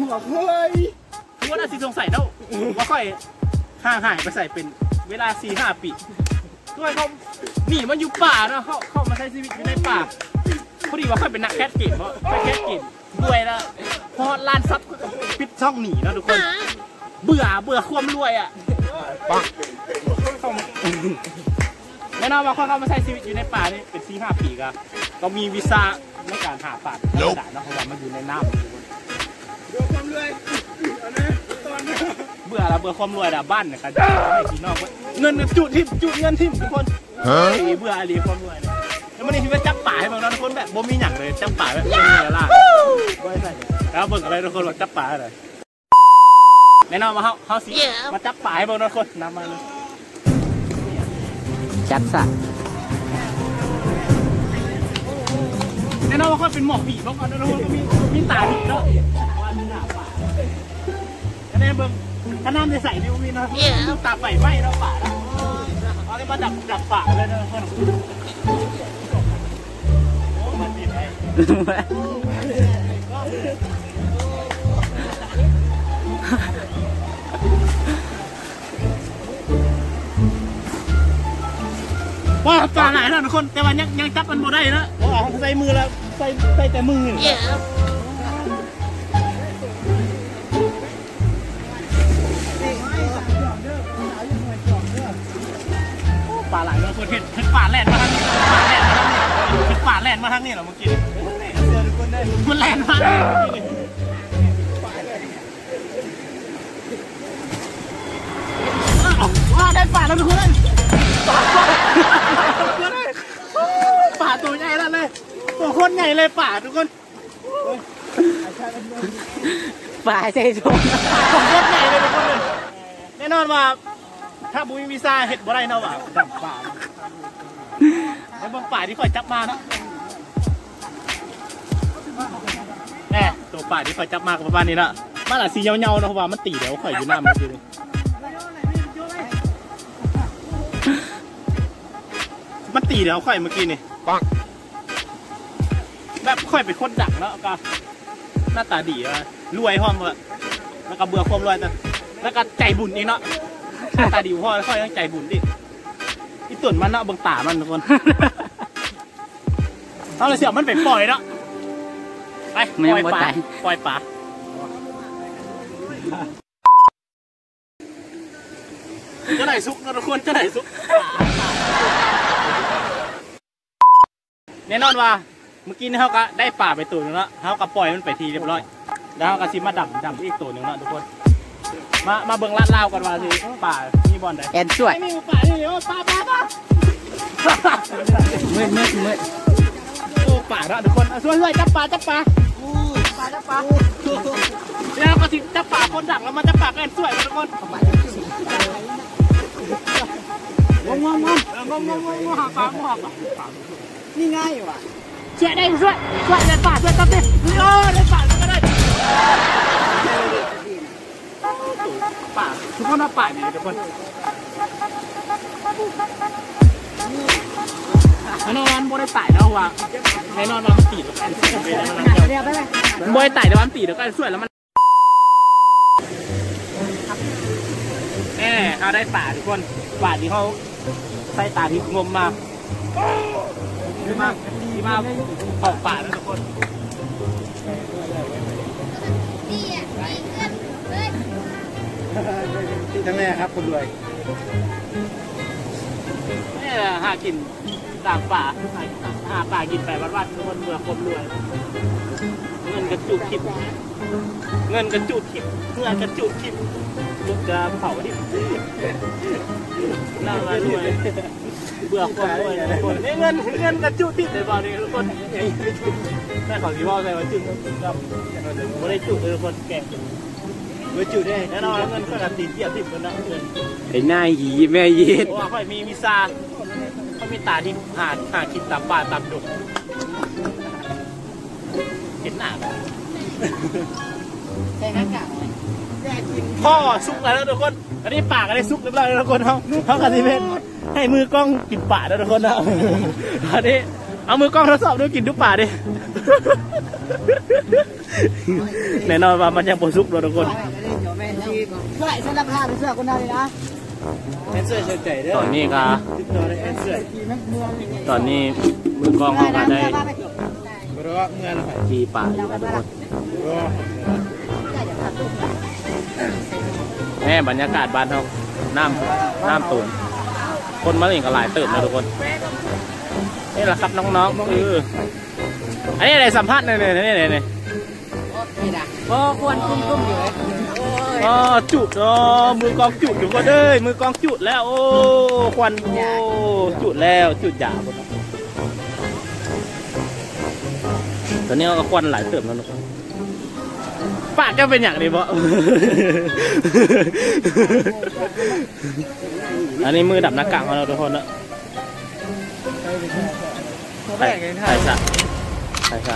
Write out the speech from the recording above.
ເຮີ້ຍ ທຸກຄົນອາດຊິສົງໄສເນາະວ່າຂ້ອຍຫ່າງຫາຍໄປໃສເປັນເວລາສີ່ຫ້າປີ. ດ້ວຍເຂົາໜີມາຢູ່ປ່າເນາະ ເຂົາ ເຂົາມາໃຊ້ຊີວິດຢູ່ໃນປ່າ. ພໍດີວ່າຂ້ອຍເປັນນັກແຄດເກມເນາະ ຂ້ອຍແຄດເກມ ລວຍລະຮອດລ້ານຊັບ ປິດຊ່ອງໜີເນາະທຸກຄົນ. ເບື່ອ ເບື່ອຄວາມລວຍອະ. ແນ່ນອນວ່າຂ້ອຍເຂົ້າມາໃຊ້ຊີວິດຢູ່ໃນປ່ານີ້ເປັນສີ່ຫ້າປີ ກະ ກະມີວິຊາໃນການຫາປາທຳມະດາເນາະ ເພາະວ່າມັນຢູ່ໃນນ້ຳ. ເບື່ອລະ ເບື່ອຄວາມລວຍລະ ບ້ານນະ ກະໃຫ້ພີ່ນ້ອງເບິດ ເງິນກະຈູດຖິ້ມ ຈູດເງິນຖິ້ມທຸກຄົນ. ເອີຍ ເບື່ອອີ່ຫຼີຄວາມລວຍ. ແລ້ວມື້ນີ້ຊິມາຈັບປາໃຫ້ເບິ່ງເນາະທຸກຄົນ ແບບບໍ່ມີຫຍັງເລີຍ ຈັບປາແບບບໍ່ມີເວລາ. ແລ້ວເບິ່ງກັນເລີຍທຸກຄົນວ່າຈັບປາເທົ່າໃດ. ແນ່ນອນວ່າເຮົາ ເຮົາຊິມາຈັບປາໃຫ້ເບິ່ງເນາະທຸກຄົນ ນຳມາເລີຍ. ຈັດຊະ. ແນ່ນອນວ່າຂ້ອຍເປັນໝໍຜີເນາະ ມີ ມີຕາດີເນາະ. ອັນນີ້ເບິ່ງ ຄັນນ້ຳໃສໆນີ້ບໍ່ມີເນາະ ຕາໄຟໄໝ້ເນາະ ປາເນາະ. ເອົານີ້ມາດັບ ດັບປາເລີຍເນາະ. ວ້າ ປາຫຼາຍເນາະທຸກຄົນ ແຕ່ວ່າຍັງ ຍັງຈັບມັນບໍ່ໄດ້ເນາະ ເພາະວ່າເຮົາໃຊ້ມືລະ ໃຊ້ ໃຊ້ແຕ່ມື. ໂອ້ ປາຫຼາຍເນາະ ເພິ່ນເຫັນ ເຫັນປາແລ່ນມາທາງນີ້ ເຫັນປາແລ່ນມາທາງນີ້ ເຫັນປາແລ່ນມາທາງນີ້ລະເມື່ອກີ້ນີ້. ມັນແລ່ນມາ ອ້າວ ໄດ້ປາແລ້ວທຸກຄົນເອີຍ. ປາໂຕໃຫຍ່ນັ້ນເລີຍ ໂຕໂຄດໃຫຍ່ເລີຍປາທຸກຄົນ. ປາໃສ່ຖົງ ໂຄດໃຫຍ່ເລີຍທຸກຄົນເອີຍ. ແນ່ນອນວ່າຖ້າບໍ່ມີວິຊາເຮັດບໍ່ໄດ້ເນາະວ່າ ດຳປາ. ໄປເບິ່ງປາທີ່ຂ້ອຍຈັບມາເນາະ. ແນ່ ໂຕປາທີ່ຂ້ອຍຈັບມາກະປະມານນີ້ເນາະ. ມັນອາດຊິເຫຍົາໆເນາະ ເພາະວ່າມັນຕີແລ້ວຂ້ອຍຢູ່ນ້ຳເມື່ອກີ້ນີ້ ມັນຕີແລ້ວຂ້ອຍເມື່ອກີ້ນີ້. ແບບຂ້ອຍເປັນຄົນດັງເນາະ ກະໜ້າຕາດີ ລວຍພ້ອມ ແລ້ວກະເບື່ອຄວາມລວຍ ແຕ່ ແລ້ວກະໃຈບຸນອີກເນາະ. ໜ້າຕາດີບໍ່ພໍ ຂ້ອຍຍັງໃຈບຸນອີກ. ອີຕົນມັນເນາະ ເບິ່ງຕາມັນທຸກຄົນ. ເອົາລະ ຊິເອົາມັນໄປປ່ອຍເນາະ. ໄປ ປ່ອຍປາ ປ່ອຍປາ. ຈະໄດ້ສຸກເນາະທຸກຄົນ ຈະໄດ້ສຸກ. ແນ່ນອນວ່າມື້ກີ້ນີ້ເຮົາກະໄດ້ປາໄປໂຕໜຶ່ງເນາະ ເຮົາກະປ່ອຍມັນໄປທີ່ຮຽບຮ້ອຍ ແລ້ວເຮົາກະຊິມາດຳ ດຳອີກໂຕໜຶ່ງເນາະທຸກຄົນ. ມາ ມາເບິ່ງລາດລາວກ່ອນວ່າຊິປາມີບ່ອນໃດ. ແອນຊ່ວຍ ມີປານີ້ ໂອ້ ປາ ປາ ປາ. ມືດ ມືດ ມືດ. ໂອ້ ປາເນາະທຸກຄົນ ຊ່ວຍ ຊ່ວຍ ຈັບປາ ຈັບປາ ປາ ຈັບປາ. ແລ້ວກະຊິຈັບປາຄົນດັງ ແລ້ວມາຈັບປາກັນຊ່ວຍທຸກຄົນ. ງມ ງມ ງມ ເອີ ງມ ງມ ງມ ຫາປາ ຫາປາ. ນີ້ງ່າຍຫວາ ຊ່ວຍໄດ້ ຊ່ວຍ ຊ່ວຍໄດ້ປາ ຊ່ວຍຈັບຕິ. ເອີ ໄດ້ປາ ຊ່ວຍກະໄດ້ ປາ ທຸກຄົນເອົາປານີ້ທຸກຄົນ. ແນ່ນອນວ່າມັນບໍ່ໄດ້ຕາຍເນາະ ເພາະວ່າແນ່ນອນວ່າມັນຕີດ ມັນບໍ່ໄດ້ຕາຍ ແຕ່ວ່າມັນຕີດແລ້ວກະຊ່ວຍແລ້ວມັນ ແນ່ ເຮົາໄດ້ປາທຸກຄົນ ປາທີ່ເຮົາໃຊ້ຕາທີ່ງົມມາ. ທີ່ມາ ທີ່ມາເຜົາປ່າເນາະທຸກຄົນ. ທີ່ທັງແລະຄັບຄົນລວຍ ນີ້ລະຫາກິນຕາມປ່າ ຫາ ຫາປາກິນໄປວັນໆ ຄົນເມືອຄົນລວຍ ເງິນກະຈຸທິບ ເງິນກະຈຸທິບ ເຮືອນກະຈຸທິບ ລົດກະເຜົາຖິ້ມ ນຳລວຍ. ເບື່ອຄວາມລວຍທຸກຄົນ ເງິນ ເງິນກະຈຸຕິດເລີຍບໍ່ນີ້ທຸກຄົນ. ແຕ່ເຂົາຊິເວົ້າໃສ່ວ່າຈຸດ ບໍ່ໄດ້ຈຸດເລີຍທຸກຄົນ ແກງບໍ່ຈຸດເດ້. ແນ່ນອນເງິນຂ້ອຍກະຕີປຽບຖິ້ມເບິດເນາະ ເງິນ ໄອ້ນາຍຫີແມ່ເຢັດ ເພາະວ່າຂ້ອຍມີວິຊາ ຂ້ອຍມີຕາທີ່ຫາ ຫາກິນຕາມປ່າຕາມດົງ. ເຫັນໜ້າບໍ່ ໃສ່ໜ້າກາກ ພໍສຸກແລ້ວທຸກຄົນ. ອັນນີ້ປາກະໄດ້ສຸກຮຽບຮ້ອຍແລ້ວທຸກຄົນ ເຮົາ ເຮົາກະຊິເປັນ ໃຫ້ມືກ້ອງກິນປາເດີທຸກຄົນເນາະ. ອັນນີ້ ເອົາມືກ້ອງທົດສອບດູ ກິນຢູ່ປ່າເດ້. ແນ່ນອນວ່າມັນຍັງບໍ່ສຸກເນາະທຸກຄົນ. ຕອນນີ້ກະ ຕອນນີ້ມືກ້ອງເຮົາກະໄດ້ ທີ່ປ່າຢູ່ເນາະທຸກຄົນ. ແນ່ ບັນຍາກາດບ້ານເຮົາ ນ້ຳ ນ້ຳໂຕນ ຄົນມາຫຼິ້ນກໍຫຼາຍເຕີບເນາະທຸກຄົນ. ນີ້ລະຄັບນ້ອງໆ ຄື ອັນນີ້ໄດ້ສຳພາດ ນີ້ໆໆ ໂອ້ ຄວັນຄຸ້ມໆຢູ່ເລີຍ. ອໍ ຈູດ ອໍ ມືກ້ອງຈູດ ທຸກຄົນເອີຍ ມືກ້ອງຈູດແລ້ວ. ໂອ້ ຄວັນ ໂອ້ ຈູດແລ້ວ ຈູດຢາພຸ້ນ. ຕອນນີ້ເຮົາກໍຄວັນຫຼາຍເຕີບແລ້ວເນາະ. ປາກເຈົ້າເປັນຫຍັງນີ້ບໍ? ອັນນີ້ມືດຳໜ້າກາກເຮົາເນາະທຸກຄົນເນາະ. ໄປ ໄປຊະ ໄປຊະ.